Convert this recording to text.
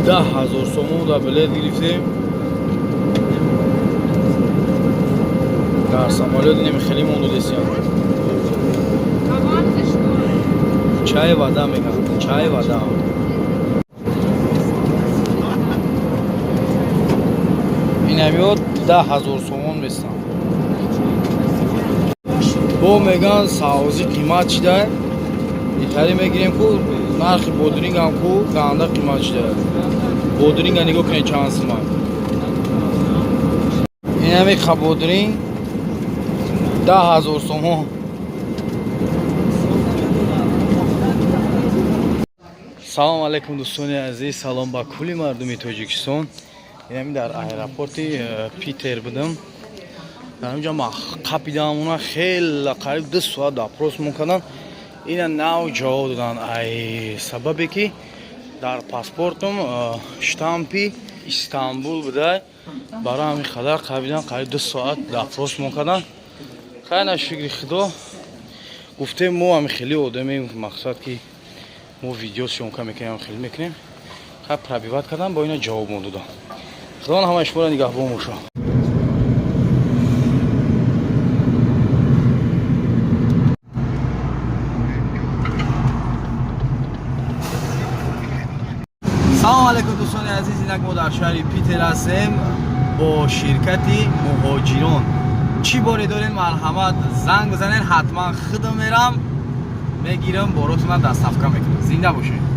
10 000 сомон да билет гирифтем. Дар самолёт инеми хеле мондудесиям. Чай, вода мегам, чай, вода. Инамиёд 10 000 сомон местам. Бо меган, савзӣ қимат шида. Итари мегирем, ку нархи бодрингам ку ганда қимат шида. Бодринга нигоҳ кунед, чанд сума. Инами бодринг 10 000 сомон. Салом алейкум, дӯстони азиз, салом ба кулли мардуми Тоҷикистон. Инами дар аэропорти Питер будам. Дар ҳамҷа ма қапидам, уна хела қариб 2 соат допрос мекардам. Ина нав ҷавоб додан, ай сабабе ки дар паспортум штампи Истанбул будай. Барои ҳамин қадар қапидан, қариб 2 соат допрос мекардан. Хайна, шукри Худо, гуфтем, мо ҳами хеле одамем, мақсад ки мо видео съёмка мекунем, хеле мекунем. Хай, пробивать кардам, бо ина ҷавоб мо додам. Худованд ҳамаи шуморо нигаҳбон бошад. Салом алейкум, дӯстони азиз. Инак мо дар шаҳри Питер ҳастем бо ширкати Муҳоҷирон. Чӣ боре дорем, марҳамат, занг бизанед, ҳатман худам мерам, мегирам, боротона доставка мекунам. Зинда бошед.